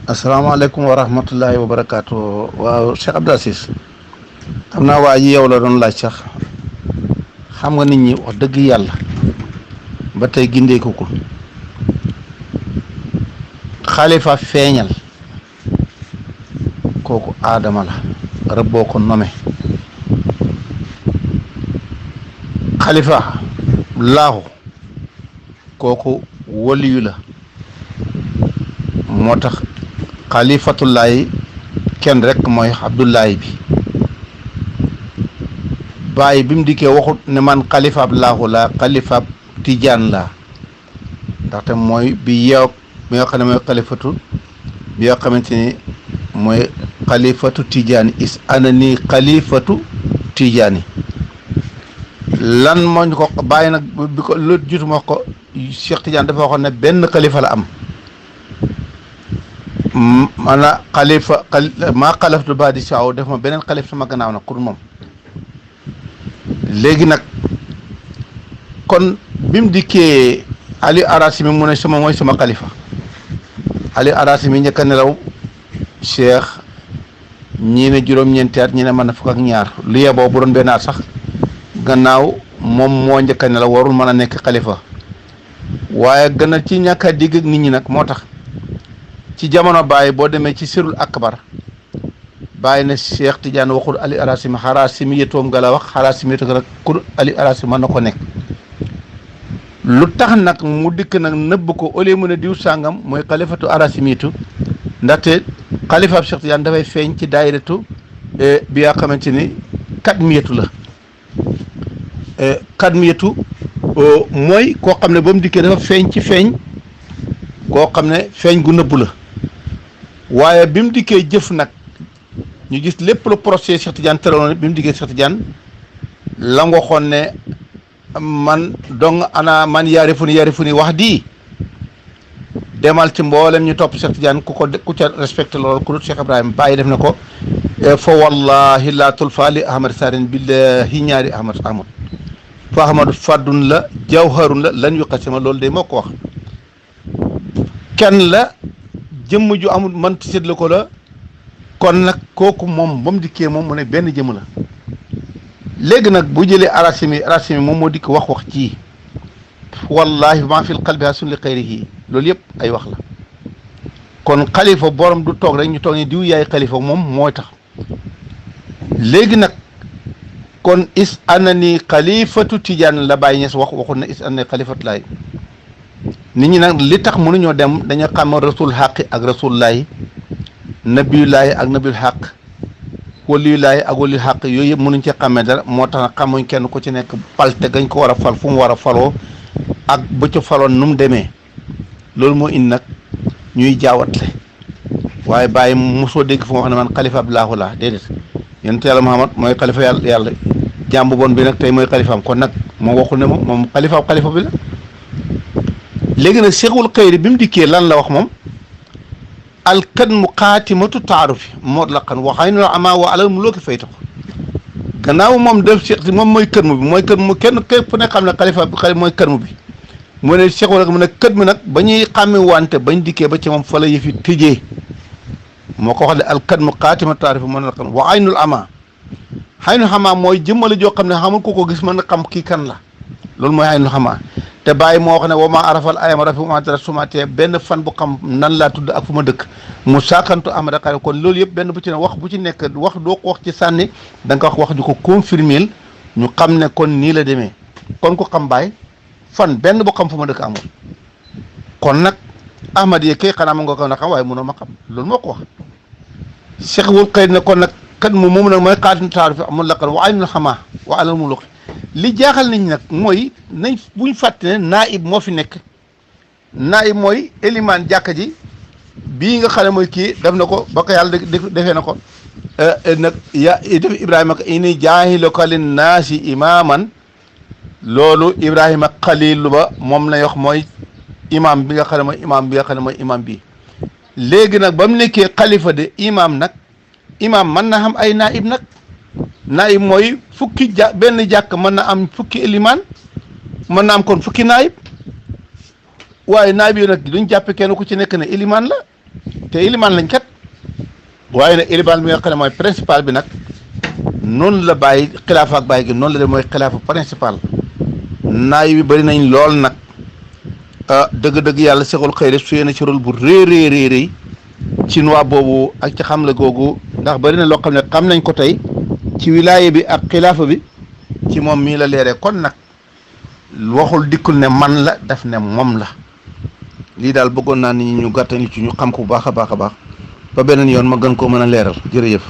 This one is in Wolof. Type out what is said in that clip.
asalaamaaleykum wa rahmatullahi wa barakaatu. waaw Cheikh Abdou Aziz xam naa waa ji yow la doon laaj sax xam nga nit ñi wax dëgg yàlla ba tey gindeekukul xalifa feeñal kooku aadama la rëbboo ko nome xalifa laahu kooku waliyu la moo tax xalifatullaahi kenn rek mooy abdullahi bi bàyyi bi mu dikkee waxut ne man xalifaab laahu la xalifaab tijaan la ndaxte mooy bi yeew bi nga xam ne mooy xalifatu bi nga xamante ni mooy xalifatu tijaani is ana ni xalifatu tijaani lan moo ñu ko bàyyi nag bi ko lu jiitu ma wax ko Cheikh Tidiane dafa waxoon ne benn xalifa la am maanaam xalifa maa xalaftu ba di saaw def ma beneen xalif sama gannaaw nag ku dul moom léegi nag kon bi mu dikkee Ali Arasimi mu ne sama mooy sama xalifa Ali Arasimi njëkk a nelaw Cheikh ñii ne juróom-ñeenti at ñii ne mën na fukk ak ñaar lu yeboo bu doon benn at sax gannaaw moom moo njëkk a nelaw warul mën a nekk xalifa waaye gën a ci ñàkk a digg ak nit ñi nag moo tax ci jamono Baye boo demee ci sirul akbar Baye ne Cheikh Tidiane waxul Ali Arasimi xaraasimi yetoom nga la wax xaraasimi yeto nag kur Ali Arasimi mën na ko nekk lu tax nag mu dikk nag nëbb ko au lieu mu ne diw sàngam mooy xalifatu Arasimitu ndaxte xalifaab Cheikh Tidiane dafay feeñ ci daayiratu bi nga xamante ni kadmiyatu la kadmiyatu mooy koo xam ne ba mu dikkee dafa feeñ ci feeñ koo xam ne feeñ gu nëbbu la waaye bi mu dikkee jëf nag ñu gis lépp lu procès Cheikh Tidiane tëraloon bi mu dikkee Cheikh Tidiane la nga waxoon ne man dong ana man yaarifu ni wax di demal ci mboolem ñu topp Cheikh Tidiane ku ca respecté loolu ku dul Cheikh Ibrahima bàyyi def na ko fa wallahi laa tulfa li ahmad sarin billahi ñaari ahmad fa ahmadu faddun la jawharun la lan yu xasima loolu de moo ko wax kenn la jëmm ju amul man séddale ko la kon nag kooku moom ba mu dikkee moom mu ne benn jëmm la léegi nag bu jëlee Arasimi moom moo dikk wax ci wallahi maa fil qalbi hasun li xayrihi loolu yëpp ay wax la kon xalifa borom du toog rek ñu toog ni diw yaay xalifa moom mooy tax léegi nag kon is ana ni xalifatu Tidiane la Baye Niass waxul na is ana ni xalifatu laay nit ñi nag li tax mënuñoo dem dañu xam rasul xaqi ak rasulullahi nabiyullahi ak nabiyul xaq waliyullahi ak waliyul xaq yooyu yëpp mënuñ ci xàmmee dara moo tax nag xamuñ kenn ku ci nekk palte gañ ko war a fal fu mu war a faloo ak ba ca faloon nu mu demee loolu moo indi nag ñuy jaawatle waaye Baye mosoo dégg fu ma wax ne man xalifa Abdullahu laa déedéet yonent yàlla Muhammad mooy xalifa yàlla jàmbu bon bi nag tey mooy xalifaam kon nag moo waxul ne moom xalifa bi la léegi nag Cheikhul Xayri bi mu dikkee lan la wax moom alkadmu xaatimatu taarufi moo la xan waxay no ama wa alal mu looki fayta ko gannaaw moom def Cheikh moom mooy kërmu bi mooy kërmu kenn képp ne xam ne xalifa bi mooy kërmu bi mu ne Cheikh rek mu ne kët mi nag ba ñuy xàmme wante bañ dikkee ba ci moom fa la yëfi tëjee moo ko wax ne alkadmu xaatimatu taarufi moo la xan wa aynul ama aynul ama mooy jëmmale joo xam ne xamul ku ko gis mën na xam kii kan la loolu mooy aynul ama te Baye moo wax ne wa maa arafal ayama rafi ma dara sumatee benn fan bu xam nan laa tudd ak fu ma dëkk mu saakantu amada xare kon loolu yëpp benn bu ci ne wax bu ci nekk wax doo ko wax ci sànni da nga ko wax ju ko confirmer ñu xam ne kon nii la demee kon ko xam Baye fan benn bu xam fu ma dëkk amul kon nag ahmad yi kay xanaa ma nga ko na xam waaye mënoo ma xam loolu moo ko wax Cheikh wul xëy na kon nag kat moom nag mooy xaatim taarif amul laqan wa aynul xamaa wa alal mu luqi li jaaxal nañ nag mooy nañ buñ fàtte ne naib moo fi nekk naib mooy élimaan jàkka ji bii nga xam ne mooy kii def na ko ba ko yàlla defee na ko nag ya def Ibrahima ini jaahiluka linnaasi imaaman loolu Ibrahima xalilu ba moom lay wax mooy imaam bi nga xam ne mooy imaam bi nga xam ne mooy imaam bi léegi nag ba mu nekkee xalifa de imaam nag imaam mën na xam ay naib nag naib mooy fukki benn jàkk mën na am fukki élimaan mën na am kon fukki naib waaye naib yi nag duñ jàppe kenn ku ci nekk ne élimaan la te ilimaan lañ kat waaye nag ilimaan bi nga xam ne mooy principal bi nag noonu la bàyyi xilaafa ak bàyyi gi noonu la de mooy xilaafa principal naay bi bëri nañ lool nag dëgg-dëgg yàlla sexul xëy def su yéene ci rôle bu réy ci noa boobu ak ci xamle googu ndax bëri na loo xam ne xam nañ ko tey ci wilaaye bi ak xilaafa bi ci moom mii la leeree kon nag waxul dikkul ne man la def ne moom la lii daal bëggoon naa ni ñu gàttani ci ñu xam ko bu baax a baax a baax ba beneen yoon ma gën koo mën a leeral jërëjëf